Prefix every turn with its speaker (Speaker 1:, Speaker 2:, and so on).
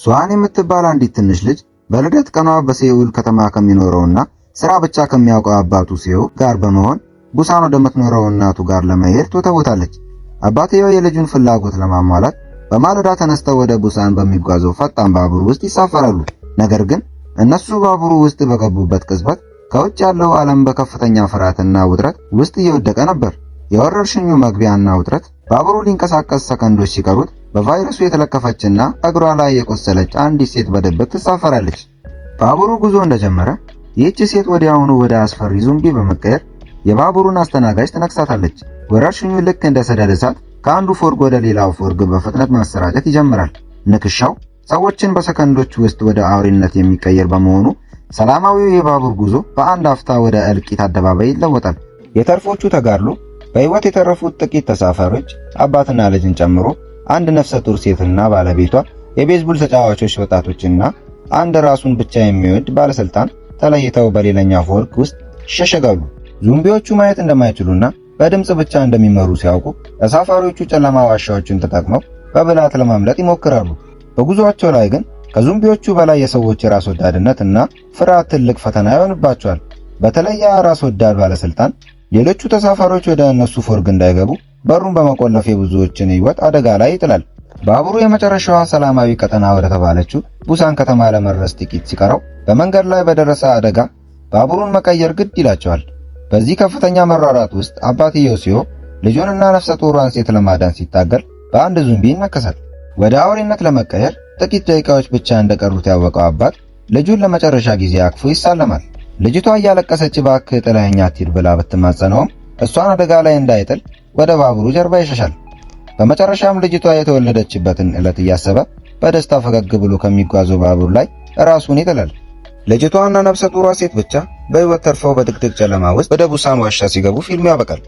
Speaker 1: ሷን የምትባል አንዲት ትንሽ ልጅ በልደት ቀኗ በሴኡል ከተማ ከሚኖረውና ስራ ብቻ ከሚያውቀው አባቱ ሴው ጋር በመሆን ቡሳን ወደምትኖረው እናቱ ጋር ለመሄድ ትወተውታለች። አባትየው የልጁን ፍላጎት ለማሟላት በማለዳ ተነስተው ወደ ቡሳን በሚጓዘው ፈጣን ባቡር ውስጥ ይሳፈራሉ። ነገር ግን እነሱ ባቡሩ ውስጥ በገቡበት ቅጽበት ከውጭ ያለው ዓለም በከፍተኛ ፍርሃትና ውጥረት ውስጥ እየወደቀ ነበር። የወረርሽኙ መግቢያና ውጥረት ባቡሩ ሊንቀሳቀስ ሰከንዶች ሲቀሩት በቫይረሱ የተለከፈችና እግሯ ላይ የቆሰለች አንዲት ሴት በድብቅ ትሳፈራለች። ባቡሩ ጉዞ እንደጀመረ ይህች ሴት ወዲያውኑ ወደ አስፈሪ ዙምቢ በመቀየር የባቡሩን አስተናጋጅ ትነክሳታለች። ወረርሽኙ ልክ እንደ ሰደድ እሳት ከአንዱ ፎርግ ወደ ሌላው ፎርግ በፍጥነት ማሰራጨት ይጀምራል። ንክሻው ሰዎችን በሰከንዶች ውስጥ ወደ አውሬነት የሚቀየር በመሆኑ ሰላማዊው የባቡር ጉዞ በአንድ አፍታ ወደ እልቂት አደባባይ ይለወጣል። የተርፎቹ ተጋድሎ በሕይወት የተረፉት ጥቂት ተሳፋሪዎች አባትና ልጅን ጨምሮ አንድ ነፍሰ ጡር ሴትና ባለቤቷ፣ የቤዝቡል ተጫዋቾች ወጣቶችና አንድ ራሱን ብቻ የሚወድ ባለስልጣን ተለይተው በሌላኛው ፎርግ ውስጥ ይሸሸጋሉ። ዙምቢዎቹ ማየት እንደማይችሉና በድምጽ ብቻ እንደሚመሩ ሲያውቁ ተሳፋሪዎቹ ጨለማ ዋሻዎችን ተጠቅመው በብልሃት ለማምለጥ ይሞክራሉ። በጉዞአቸው ላይ ግን ከዙምቢዎቹ በላይ የሰዎች ራስ ወዳድነት እና ፍርሃት ትልቅ ፈተና ይሆንባቸዋል። በተለይ ያ ራስ ወዳድ ባለስልጣን ሌሎቹ ተሳፋሪዎች ወደ እነሱ ፎርግ እንዳይገቡ በሩን በመቆለፍ የብዙዎችን ሕይወት አደጋ ላይ ይጥላል። ባቡሩ የመጨረሻዋ ሰላማዊ ቀጠና ወደ ተባለችው ቡሳን ከተማ ለመድረስ ጥቂት ሲቀረው በመንገድ ላይ በደረሰ አደጋ ባቡሩን መቀየር ግድ ይላቸዋል። በዚህ ከፍተኛ መሯሯጥ ውስጥ አባትየው ሲዮ ልጁንና ነፍሰ ጡሯን ሴት ለማዳን ሲታገል በአንድ ዙምቢ ይነከሳል። ወደ አውሬነት ለመቀየር ጥቂት ደቂቃዎች ብቻ እንደቀሩት ያወቀው አባት ልጁን ለመጨረሻ ጊዜ አቅፎ ይሳለማል። ልጅቷ እያለቀሰች እባክህ ጥለኸኝ አትሂድ ብላ ብትማጸነውም እሷን አደጋ ላይ እንዳይጥል ወደ ባቡሩ ጀርባ ይሸሻል። በመጨረሻም ልጅቷ የተወለደችበትን ዕለት እያሰበ በደስታ ፈገግ ብሎ ከሚጓዘው ባቡር ላይ ራሱን ይጥላል። ልጅቷና ነፍሰ ጡሯ ሴት ብቻ በሕይወት ተርፈው በድቅድቅ ጨለማ ውስጥ ወደ ቡሳን ዋሻ ሲገቡ ፊልሙ ያበቃል።